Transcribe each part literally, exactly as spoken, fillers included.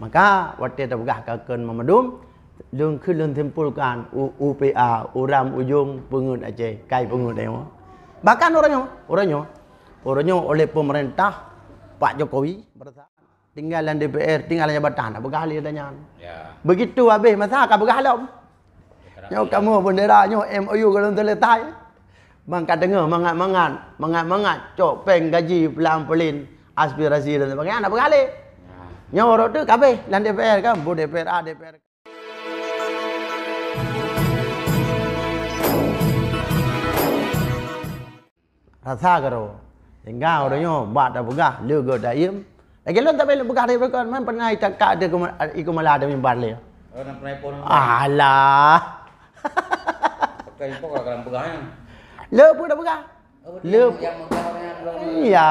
Maka watée tapeugah ka kheun meumandum, lôn kheun lôn simpulkan, U-, U P A, Uram Ujong Peungeuet Aceh, kai peungeuet nyoe. Bahkan uroe nyoe, uroe nyoe, uroe nyoe oleh pemerintah Pak Jokowi, tinggai lam D P R, tinggai lam jabatan, tapeugah lé tanyan. Ya. Begitu habéh masa ka peugah lom. Nyoe kamoe bendera nyoe M O U golom selesai. Bang ka deungoe mangat-mangat, mangat-mangat cok péng gaji peulampelin aspirasi dan sebagainya, nak peugah lé. Nyoe rot tu kabéh lam D P R kan, bu D P R A, D P R. Rasa keudroe. Sehingga uroe nyoe bak tapeugah le geuh daim. Lagée lôn tapi lôn peugah dari belakang, man pernah itakak di kuma-, iku malah ada mimbar lé. Oh, nak pernah pun. Alah. Pakai info kalau dalam peugah nyan. Le pun dah peugah. Oh, betul. Le yang, yang megang orang yang belum. Iya.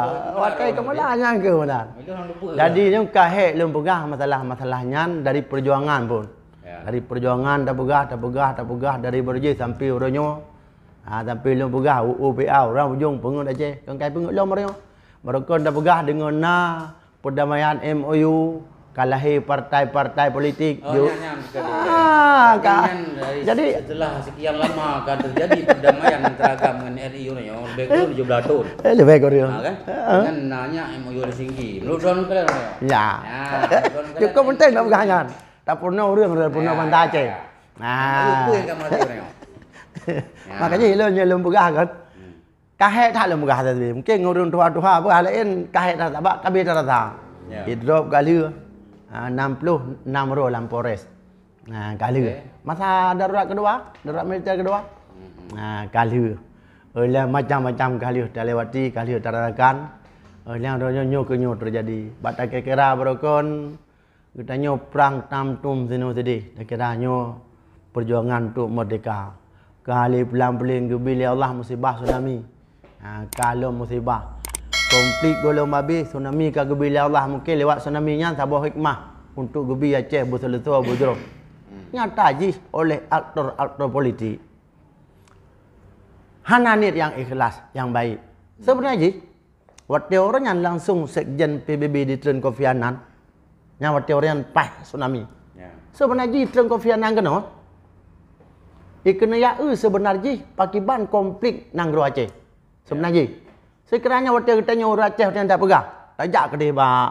Tapi pakai belum kemala nyang ke mana? Itu orang lupa. Jadi nyang kahek lôn peugah masalah-masalah nyan dari perjuangan pun. Ya. Dari perjuangan dah peugah, dah peugah, dah peugah dari berjih sampai uroe nyoe. Ha, tapi lôn peugah U P A, Uram Ujong Peungeuet Aceh. Kan kai peungeuet lom uroe nyoe. Baroekon dah peugah deungon na perdamaian M O U, ka lahé partai-partai politik. Oh, nyan, nyan, betul, betul. Ah, tapi ka, nyan dari jadi setelah sekian lama ka terjadi perdamaian antara agam ngon R I uroe nyoe, lebih kurang tujuh belas tahun. Eh, lebih kurang. Ha, kan? Heeh. Dengan nanya M O U Helsinki. Menurut droen kalian, ya? Ya, menurut droen kalian, cukup penting nak peugah nyan. Tak pernah ureueng, tak pernah banda Aceh. Ya, ya. Nah. M O U tu yang kamu hati uroe nyoe. Ya. Makanya ilôn nyang lôn peugah kan. Hmm. Kahek that lôn peugah tadi. Mungkin ureueng tuha-tuha peugah laén kahek that, sabab ka habéh tarasa. Ya. Idrop ka lheueh, ah, enam puluh enam roh lam Polres. Nah, ka lheueh. Okey. Masa darurat kedua, darurat militer kedua. Hmm. Nah, ka lheueh. Oleh macam-macam ka lheueh talewati, ka lheueh tarasakan. Oleh nyoe, nyoe keuh nyoe terjadi. Bak takira-kira baroekon, geutanyoe prang tam tum sinoe sideh, takira nyoe perjuangan untuk merdeka. Ka lheueh peulampelin geubi lé Allah musibah tsunami. Ha, ka lom musibah. Konflik gohlom habéh, tsunami ka geubi lé Allah. Mungkin lewat tsunami nyan saboh hikmah untuk geubi Aceh beuseuleusoe beujroh. Nyata jih oleh aktor-aktor politik. Hana niet nyang ikhlas, nyang baik. Sebenarnya jih, watée uroe nyan langsung Sekjen P B B ditreun Kofi Annan, nyang watée uroe nyan paih tsunami. Ya. Seubeuna jih treun Kofi Annan keunoe, ikeuneuk ya eu seubeuna jih pakiban konflik nanggroe Aceh. Seubeuna jih. Sekiranya watée geutanyoe ureueng Aceh watée nyan tapeugah, tajak keudeh bak,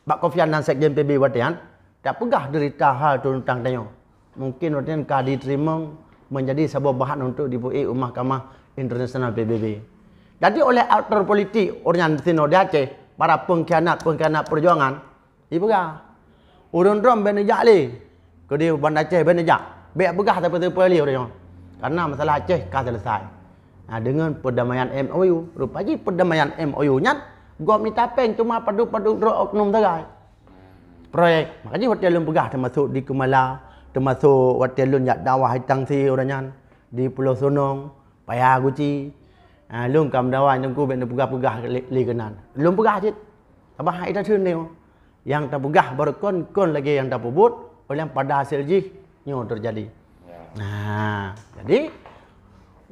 bak Kofi Annan Sekjen P B B watée nyan, tapeugah deurita hal teuntang tanyoe. Mungkin watée nyan ka jiteurimong menjadi saboh bahan untuk dipeuék u Mahkamah Internasional P B B. Jadi oleh aktor politik ureueng nyan sinoe di Aceh, para pengkhianat-pengkhianat perjuangan, jipeugah, ureueng droen bék neujak lé, keudeh Banda Aceh bék neujak, bék peugah sapeue-sapeue lé ureueng nyoe. Karena masalah Aceh ka selesai. Nah, deungon perdamaian M O U, rupa jih perdamaian M O U nyan gob mita péng cuma padub-padub droe oknum sagai. Proyek. Makajih watée lôn peugah teumasok di Keumala, teumasok watée lôn jak dakwah di Tangse uroe nyan, di Pulo Sunong, Paya Guci. Ah, lôn ka meudawa Teungku bék neupeugah-peugah lé, lé keunan. Lôn peugah cit. Sabab hai tatheun nyoe. Nyang tapeugah baroekon kon lagée nyang tapeubuet, oleh pada hasé jih nyoe teujadi. Ya. Nah, jadi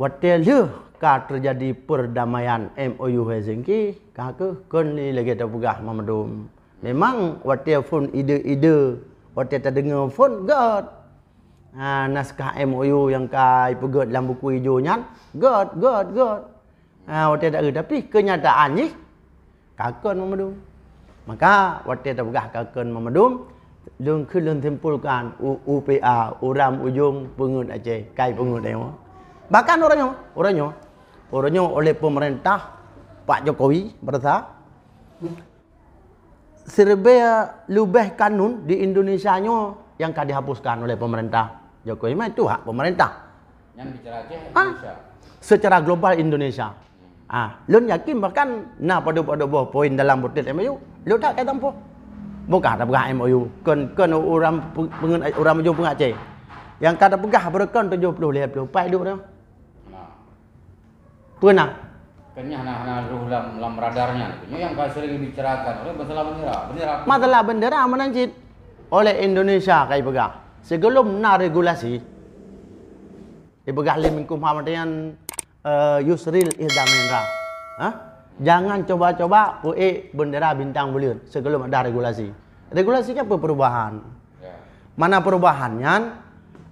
watée lheueh ka teujadi perdamaian M O U Helsinki, ka keuh kon lé lagée tapeugah meumandum. Memang watée phon ide-ide, watée tadeungoe phon göt. Ha, naskah M O U nyang ka ipeugét lam buku ijo nyan göt, göt, göt. Ha, watée taeu, tapi keunyataan jih ka kon meumandum. Maka watée tapeugah ka kon meumandum, lôn kheun lôn simpulkan, U-, U P A, Uram Ujong Peungeuet Aceh, kai peungeuet nyoe. Bahkan uroe nyoe, uroe nyoe, uroe nyoe oleh pemerintah Pak Jokowi berasa, siribée leubeh kanun di Indonesia nyoe nyang ka dihapuskan oleh pemerintah Jokowi. Memang itu hak pemerintah. Nyan bicara Aceh, ah, Indonesia. Secara global Indonesia. Ah, lôn yakin bahkan na padub-padub boh poin dalam butet M O U, lôn that ka tampuh. Bukah tapeugah M O U, kon, kon ureuëng pe-, peungeut, ureuëng ujong peungeuet Aceh. Nyang ka tapeugah beureukan tujoh ploh lhée ploh pat duek nyoe. Nah. Peue na? Kan nyan hana, hana lheueh lam, lam radar nyan. Nyoe nyang ka sering dibicarakan oleh masalah bendera. Bendera apa? Masalah bendera meunan cit oleh Indonesia ka ipeugah. Sigohlom na regulasi, ipeugah lé Menkumham nyan, eh, Yusril Iza Mahendra. Hah? Jangan coba-coba peuék bendera bintang buleuen sigohlom ada regulasi. Regulasi nyan perubahan. Ya. Mana perubahan nyan?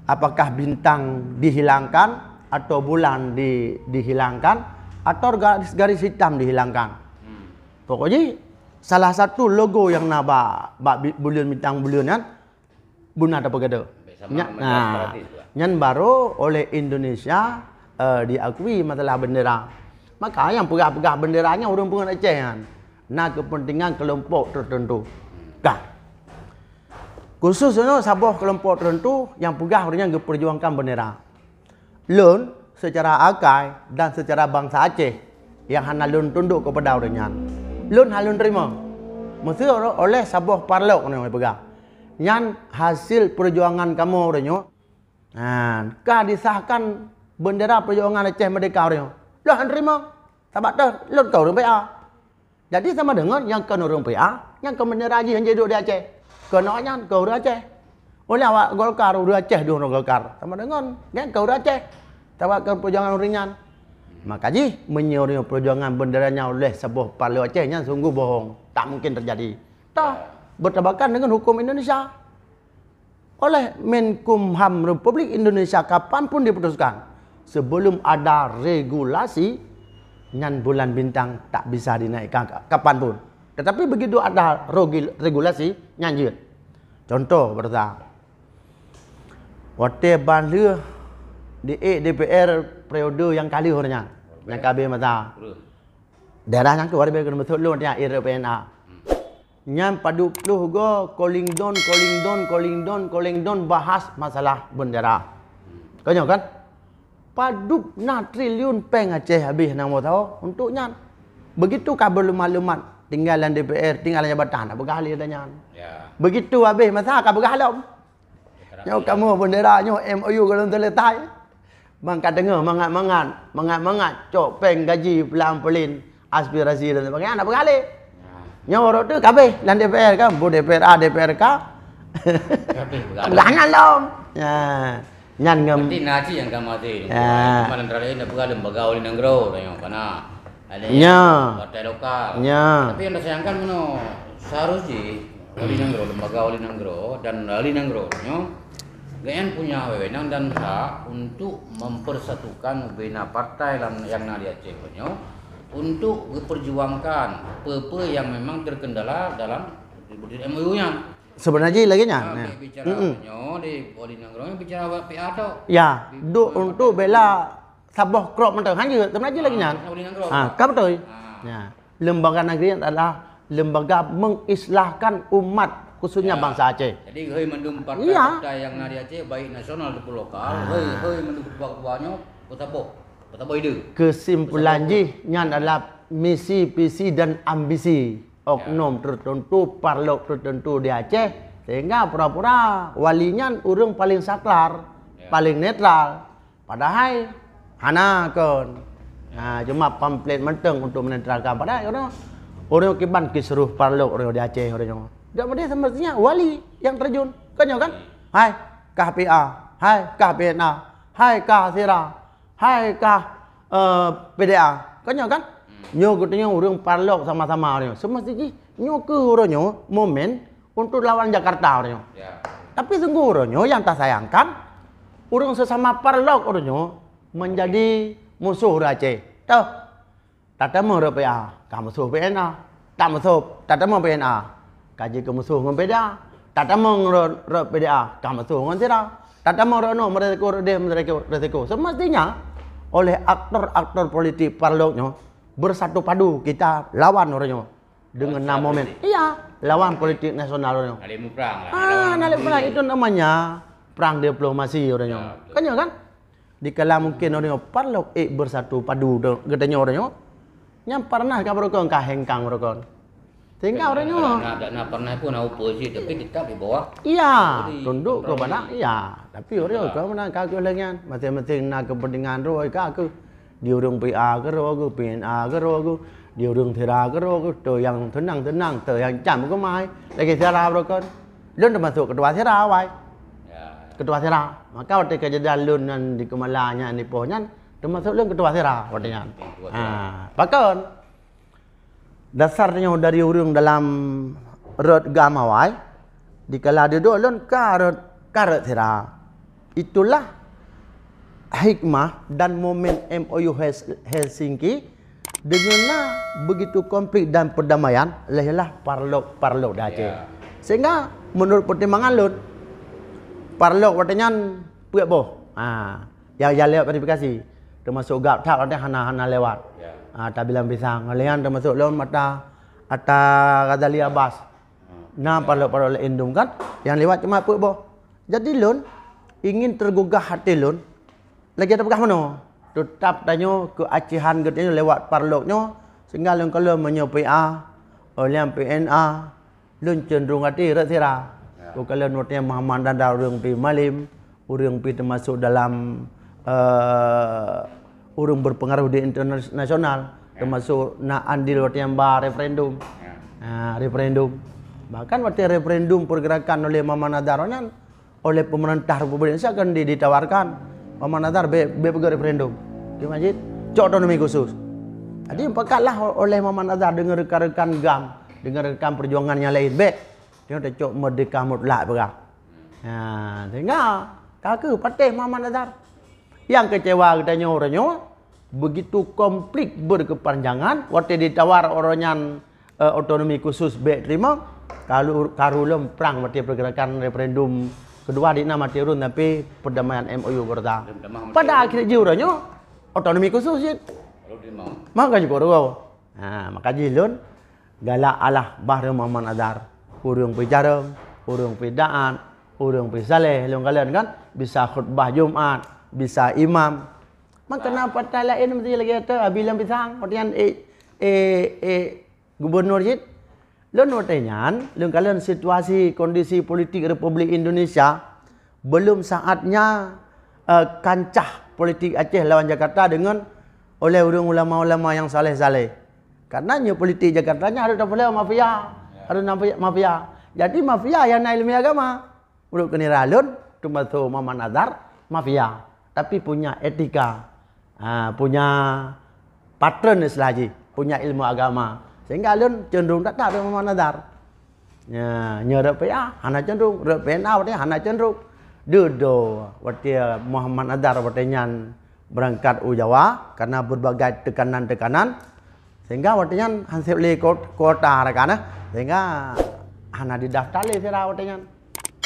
Apakah bintang dihilangkan atau bulan di, dihilangkan atau garis-garis hitam dihilangkan? Hmm. Pokok jih salah satu logo nyang na bak, bak bi-, buleuen bintang buleuen nyan beuna tapeugah. Nya-, nah, nyan baru oleh Indonesia, eh, diakui masalah bendera. Maka nyang peugah-peugah bendera nyan ureuëng pungo Aceh nyan na kepentingan kelompok tertentu. Kah. Khusus nyoe saboh kelompok tertentu nyang peugah ureuëng nyan geuperjuangkan bendera. Lôn secara akai dan secara bansa Aceh nyang hana lôn tunduk kepada ureuëng nyan, lôn hana lôn terima. Meusti oleh saboh parlok nyang peugah, nyan hasil perjuangan kamoe ureuëng nyoe. Nah, ka disahkan bendera perjuangan Aceh Merdeka ureuëng nyoe. Lôn hana terima. Sabab teuh lôn ka ureuëng P A. Jadi sama deungon nyang kon ureuëng P A, nyang kon bendera jih nyang jiduek di Aceh. Keunoe nyan kon ureuëng Aceh. Uleh awak Golkar, ureuëng Aceh dua ureuëng Golkar. Sama deungon, kan, kon ureuëng Aceh. Tawa kon perjuangan ureuëng nyan. Maka jih, meunyoe ureuëng perjuangan bendera nyan uleh saboh parlok Aceh nyan sungguh bohong. Tak mungkin terjadi. Toh, bertabakan dengan hukum Indonesia. Oleh Menkumham Republik Indonesia kapan pun diputuskan, sebelum ada regulasi, nyan bulan bintang tak bisa dinaikkan ka-, kapan pun. Tetapi begitu ada rogi-, regulasi, nyan jeuet. Contoh, bersa. Watée ban lheueh di-, eh, D P R periode nyang ka lheueh nyan, nyang ka habéh masa. Daerah nyang keudua leubeh keuneuk meuseuk lôn nyan R P N A. Nyan padub ploh go calling down, calling down, calling down bahas masalah bendera. Ka nyoe kan? Padub na triliun péng Aceh habéh nyang meusaho untuk nyan. Begitu ka berlumat-lumat tinggai lam D P R, tinggai lam jabatan, nak peugah lé dah nyan. Ya. Begitu habéh masa ka peugah lom. Nyoe kamoe bendera nyoe M O U gohlom selesai. Ban ka teungoh mangat-mangat, mangat-mangat cok péng gaji peulampeulen, aspirasi dan sebagainya, hana peugah lé. Nyoe rot tu ka habéh lam D P R kan, bu D P R A, D P R K. Ka habéh peugah lom. Ya. Nyan ngem. Berarti na cit nyang ka maté. Ya. Cuma antara lain dah peugah lembaga wali nanggroe, tanyong kana. Ada yang partai lokal. Ya. Tapi yang disayangkan meunoe, seharus jih wali nanggroe, lembaga wali nanggroe dan wali nanggroe nyoe, gobnyan punya wewenang dan hak untuk mempersatukan bina partai lam, yang na di Aceh nyoe untuk diperjuangkan peue-peue yang memang terkendala dalam M O U nyan. Sebenarnya lagi nyan. Nah, nah. Bicara nyoe di wali nanggroe bicara awak P A tok. Ya, duk untuk bela saboh krok mantong. Hanya sebenarnya lagi nyan. Wali nanggroe. Ha, ka betul. Ya. Lembaga negeri adalah lembaga mengislahkan umat, khususnya bangsa Aceh. Jadi, hei mandum partai-partai yang na di Aceh, baik nasional ataupun lokal, hei, hei mandum ketua-ketua nyoe, beutaboh, beutaboh ide. Kesimpulan jih nyan adalah misi, visi dan ambisi oknum tertentu, parlok tertentu di Aceh, sehingga pura-pura wali nyan ureuëng paling saklar, paling netral. Padahai hana kon. Ha, cuma pamflet mantong untuk menetralkan. Padahai ureuëng, ureuëng kiban kisruh parlok ureuëng di Aceh ureuëng nyoe. Dak mesti semestinya wali yang terjun. Kan nyoe kan? Hai, kah P A. Hai, kah P N A. Hai, kah Sira. Hai, kah, eh, P D A. Kan nyoe kan? Nyoe geutanyoe ureuëng parlok sama-sama ureuëng nyoe. Semesti jih nyoe keuh ureuëng nyoe momen untuk lawan Jakarta ureuëng nyoe. Ya. Tapi sungguh ureuëng nyoe nyang tasayangkan, ureuëng sesama parlok ureuëng nyoe menjadi musuh ureuëng Aceh. Toh, tatamong ureuëng P A, ka musuh P N A. Tak musuh, tatamong P N A, ka jeuet keu musuh ngon P D A. Tatamong ureuëng, ureuëng P D A, ka musuh ngon Sira. Tatamong ureuëng nyoe meuresiko, ureuëng deh meuresiko, resiko. Semestinya oleh aktor-aktor politik parlok nyoe bersatu padu kita lawan ureuëng nyoe. Dengan nama momen. Iya, lawan politik nasional orang. Nalek muprang lah. Ah, nalek perang itu namanya perang diplomasi orang nyoe. Ya, betul. Kan nyoe kan? Dikala mungkin orang nyoe parlok ék bersatu padu de-, geutanyoe orang nyoe. Nyang pernah ka beurukon ka hengkang beurukon. Sehingga orang nyoe. Nah, nah, pernah pun oposisi tapi tetap di bawah. Iya, tunduk kepada, iya. Tapi orang nyoe ka mana ka keu lagi nyan. Masing-masing na kepentingan roh ka keu. Di ureuëng P A keudroe geuh, P N A keudroe geuh, di ureuëng Sira keudroe geuh, tu nyang teunang-teunang, tu nyang cam keumai. Lagée Sira beurukon. Lôn teumasok keutua Sira awai. Ya. Keutua Sira. Maka watée keujadian lôn nyan di Keumala nyan di poh nyan, teumasok lôn keutua Sira watée nyan. Keutua Sira. Ha, pakon? Dasar nyoe dari ureuëng dalam rot gam awai, Dikala dudoe lôn ka rot, ka rot sira. Itulah hikmah dan momen M O U Hels-, Helsinki, deungon na begitu konflik dan perdamaian, lahirlah parlok-parlok di Aceh. Ya. Sehingga menurut pertimbangan lôn, parlok watée nyan peuet boh. Ha, nyang, nyang lewat verifikasi. Termasuk GovThat watée hana, hana lewat. Ya. Ha, Tabilang Pisang. Lheuh nyan termasuk lôn mata Atta Ghazali Abbas. Na parlok-parlok laén dum kan, nyang lewat cuma peuet boh. Jadi lôn ingin tergugah hati lôn, lagée tapeugah meunoe, teutap tanyoe keuacehan geutanyoe lewat parlok nyoe, sehingga lôn kalon meunyoe P A, óh lheueh nyan P N A, lôn cenderung hati rot sira. Ya. Lôn kalon watée Muhammad Nadar ureuëng pi malem, ureuëng pi teumasuk dalam, eh, ureuëng berpengaruh di internasional, ya, teumasuk na andil watée nyang ba referendum. Ya. Ha, referendum. Bahkan watée referendum pergerakan oleh Muhammad Nadar nyan, oleh pemerintah Republik Indonesia kan di-, ditawarkan, "Muhammad Nadar, bék, bék peugét referendum. Di masjid, cok otonomi khusus." Jadi, pakatlah oleh Muhammad Nadar dengan rekan-rekan GAM, dengan rekan perjuangan yang lain, "Bék, nyoe tacok merdeka mutlak peugah." Ha, sehingga ka kheueh patéh Muhammad Nadar. Nyang keucewa geutanyoe uroe nyoe, begitu konflik berkepanjangan, watée ditawar uroe nyan, eh, otonomi khusus bék teurimong, kalu-, karu lom prang watée pergerakan referendum kedua di na maté ureuëng tapi perdamaian M O U beurata. Pada akhir jih uroe nyoe, otonomi khusus cit. Maka jikuk reugoe. Ha, maka jih lôn galak alah bah Muhammad Nadar. Ureuëng pi carông, ureuëng pi taát, ureuëng pi saleh, lôn kalon kan, bisa khutbah Jumat, bisa imam. Maka na partai laén meusti lagée tu, Abi Lam Pisang, watée nyan, eh, eh, eh, gubernur cit. Lôn watée nyan, lôn kalon situasi kondisi politik Republik Indonesia, belum saatnya, eh, kancah politik Aceh lawan Jakarta dengan oleh ureuëng ulama-ulama nyang saleh-saleh. Karena nyoe politik Jakarta nyan harôh tapeureulée mafia, harôh na mafia. Jadi mafia nyang na iéleumé agama. Ureuëng keunira lôn, teumasuk Muhammad Nazar, mafia. Tapi punya etika, ha, punya patron istilah jih, punya ilmu agama. Sehingga lôn cenderung that-that bak Muhammad Nazar. Nya, nyoe rot P A hana cenderung, rot P N A watée hana cenderung. Dudoe watée Muhammad Nazar watée nyan berangkat u Jawa karena berbagai tekanan-tekanan, sehingga watée nyan han sép lé kuot-, kuota rakan, eh, sehingga hana didaftar lé sira watée nyan.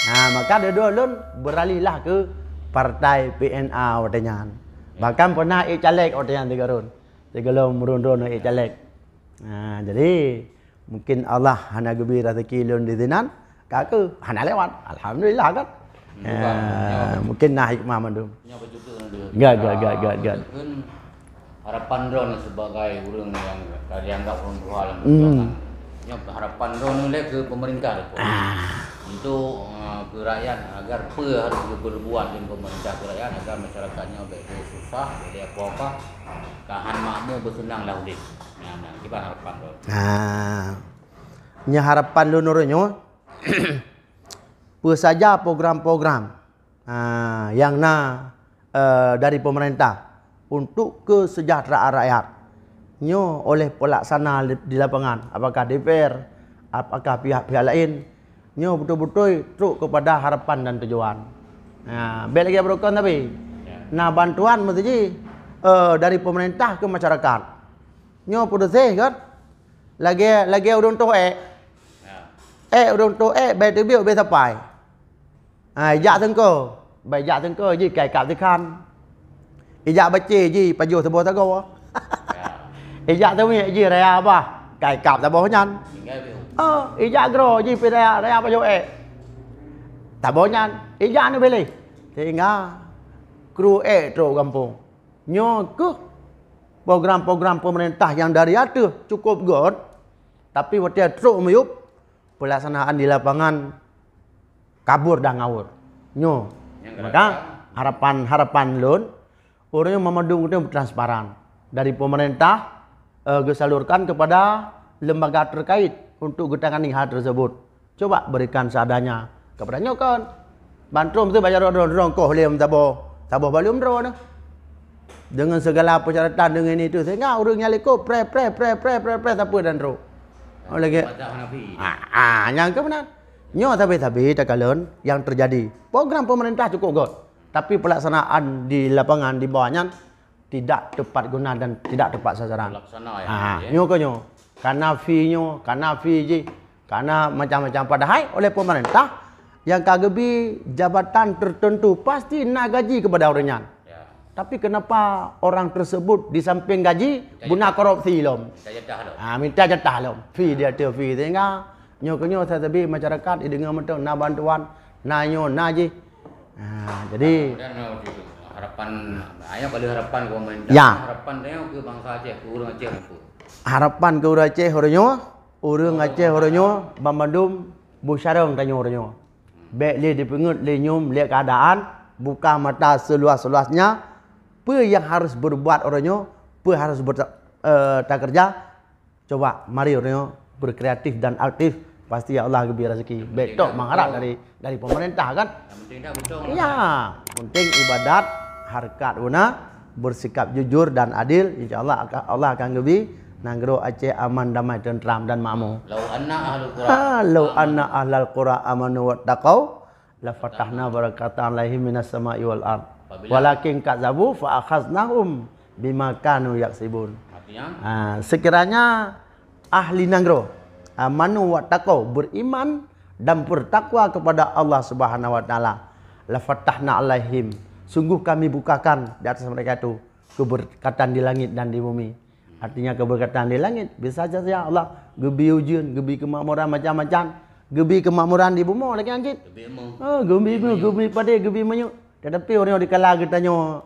Nah, maka dudoe lôn beralihlah ke partai P N A watée nyan. Bahkan pernah ék caleg watée nyan sigoe rôn. Sigohlom rôn-rôn ék caleg. Nah, jadi mungkin Allah hana geubri rezeki lôn di sinan, ka kheueh hana lewat. Alhamdulillah kan. Mungkin na hikmah mandum. Nyoe beujeuet nyoe. Gak, gak, gak, gak, gak. Beujeuet harapan droeneuh sebagai ureuëng nyang ka dianggap ureuëng tuha lam perjuangan. Nyoe harapan droeneuh lé keu pemerintah tu. Untuk, eh, keu rakyat agar peue harus geupeubuet lé pemerintah keu rakyat agar masyarakat nyoe bék susah, bék apa-apa, ka han makmu beuseunang lah udép. Nah, nah, kiban harapan droeneuh. Nyoe harapan lôn uroe nyoe. Peue saja program-program, ha, nyang na, eh, dari pemerintah untuk kesejahteraan rakyat. Nyoe oleh pelaksana di, di lapangan, apakah D P R, apakah pihak-pihak lain, nyoe beutôi-beutôi trok kepada harapan dan tujuan. Ha, bék lagée beurukon tapi. Nah, bantuan meusti jih, eh, dari pemerintah ke masyarakat. Nyoe peudeuséh kan? Lagée, lagée ureuëng toh ék. Ék ureuëng toh ék, bék teubiet, bék sapai. Ha, ijak teungko, bék ijak teungko jih kai kap sikhan. Ijak bacé jih pajoh saboh sagoe. Ijak teumiek jih raya bah, kai kap saboh nyan. Oh, ijak groe jih pi raya, raya pajoh ék. Saboh nyan, ijak anu biléh. Sehingga kru ék trok gampông. Nyoe kheueh program-program pemerintah nyang dari ateueh cukup göt, tapi watée trok miyueb, pelaksanaan di lapangan kabur dan ngawur. Nyoe. Maka harapan-harapan lôn, ureuëng mandum itu transparan dari pemerintah, eh, geusalurkan kepada lembaga terkait untuk geutangani hal tersebut. Coba berikan seadanya kepada nyoe kon. Bantrok tu bak jaroe droe-droe koh lé saboh, saboh balu droe nyoe. Dengan segala persyaratan dengan itu, sehingga ureuëng nyang likot preh, preh, preh, preh, preh, preh, sapeue dan trok. Oh, lagi. Ah, ah, nyang ke meunan. Nyoe sabe-sabe takalon nyang teujadi. Program pemerintah cukup göt, tapi pelaksanaan di lapangan di bawah nyan tidak tepat guna dan tidak tepat sasaran. Laksana, ya, ha, ya. Nyoe keu nyoe. Kana fee nyoe, kana fee jih, kana macam-macam. Padahai oleh pemerintah nyang ka geubri jabatan tertentu pasti na gaji kepada ureuëng nyan. Ya. Tapi kenapa orang tersebut di samping gaji, minta guna jatah, korupsi lom? Minta jatah lom. Ha, minta jatah lom. Fee dia tu fee, sehingga nyoe keu nyoe saya sebi masyarakat didengar mantong na bantuan, na nyoe, na jih. Ha, jadi, dan, eh, harapan, ayo kalau harapan pemerintah, ya, harapan dia ke bangsa Aceh, ke ureuëng Aceh apa? Harapan ke ureuëng Aceh ureuëng nyoe, ureuëng Aceh ureuëng nyoe, banmandum beusarong tanyoe ureuëng nyoe. Bék lé dipeungeut lé nyoe lé keadaan, buka mata seluas-luasnya, peue nyang harus berbuat ureuëng nyoe, peue harus ber-, eh, takerja. Coba mari ureuëng nyoe berkreatif dan aktif, pasti Allah geubri rezeki. Bék tok mengharap dari, dari pemerintah kan. Yang penting dah betul. Ya, penting ibadat, harkat una, bersikap jujur dan adil, insya Allah aka-, Allah akan geubri nanggroe Aceh aman, damai, tentram dan makmur. Lau anna ahlul qura, ha, lau anna ahlal qura amanu wattaqau, la fatahna barakatan alaihim minas sama'i wal ard. Apabila walakin kadzabu fa akhaznahum bima kanu yaksibun. Artinya? Ha, sekiranya ahli nanggroe, ha, amanu wattaqau, beriman dan bertakwa kepada Allah Subhanahu wa Taala, la fatahna alaihim, sungguh kami bukakan di atas mereka itu keberkatan di langit dan di bumi. Artinya keberkatan di langit, bisa saja Allah geubri ujeuen, geubri kemakmuran macam-macam, geubri kemakmuran di bumoe lagée nyan cit. Geubri ilmu. Ha, geubri ilmu, geubri padé, geubri minyeuk. Tetapi ureuëng dikala geutanyoe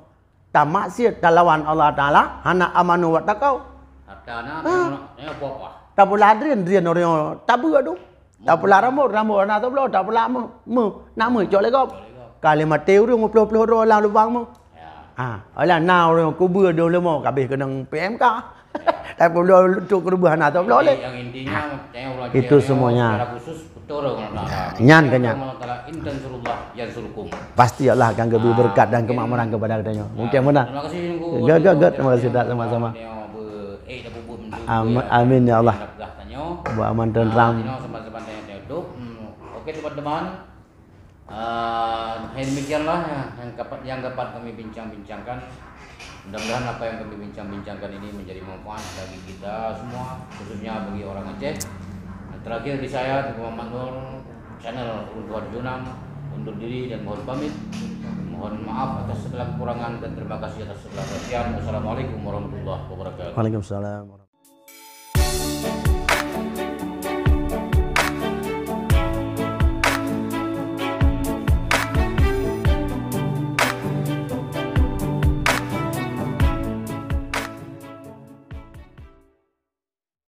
tamaksiet talawan Allah Taala, hana amanu wattaqau. Harta na, ha, na apa-apa. Tapula drien, drien ureuëng tabeue tu. Tapula rambot, rambot hana tabloe, tapula meuh, meuh, na meuh cok lé gob. Ka lé maté ureuëng meuploh-ploh droe lam lubang meuh. Ya. Ha, alah na ureuëng kubeue dua leumo kabeh keunong P M K. Tapi belum untuk kerubuhan atau belum leh. Yang intinya, ha, saya orang itu semuanya. Secara khusus, betul orang Taala. Nyan ke nyan. Allah Taala, in tansurullah yansurkum. Pasti Allah akan geubri berkat dan kemakmuran kepada kita nyoe. Mungkin benar. Terima kasih, Teungku. Gak, gak, gak. Terima kasih, tak sama-sama. Amin, amin, ya Allah. Buat aman tentram. Oke, teman-teman. Ah, demikianlah yang, yang dapat, yang dapat kami bincang-bincangkan. Mudah-mudahan apa yang kami bincang-bincangkan ini menjadi manfaat bagi kita semua, khususnya bagi orang Aceh. Dan terakhir di saya, Teungku Muhammad Nur, channel Urdu Harjunang, undur diri dan mohon pamit. Mohon maaf atas segala kekurangan dan terima kasih atas segala perhatian. Wassalamualaikum warahmatullahi wabarakatuh. Waalaikumsalam.